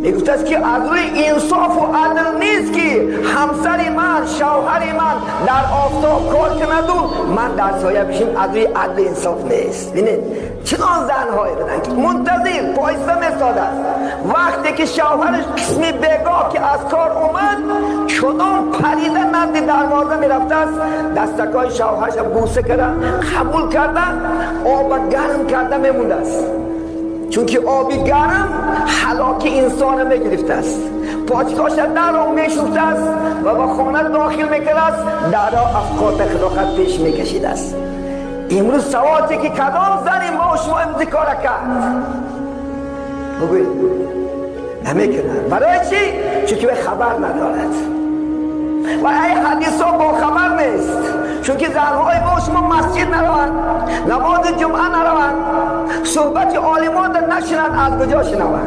Мегуфтааст, ки аз рӯи инсофу адл нест, ки ҳамсари ман, шавҳари ман дар офтоб кор кунаду ман дар соя бишин. Аз рӯи адли инсоф нест. Бинед, чунон занҳое буданд, ки мунтазир поиста местодааст. Вақте ки шавҳараш қисми бегоҳ ки аз кор омад, чунон парида назди дарвоза мерафтааст, дастакҳои шавҳарша бӯса карда, қабул карда, оба гарм карда мемондааст, чунки оби гарм ҳалоки инсона мегирифтааст. Почкоша дарро мешуфтааст ва ба хона дохил мекардааст, дарро афқота худохат пеш мекашидааст. Имрӯз савоте, ки кадом зани мо шумо имрӯзи кора кард? Бигӯед, намекунад. Барои чӣ? Чунки вай хабар надорад ва ай ҳадисҳо бохабар нест, чунки занҳои мо шумо масҷид нараванд, намози ҷумъа нараванд, суҳбати олимон нашинанд. Аз куҷо шинаванд?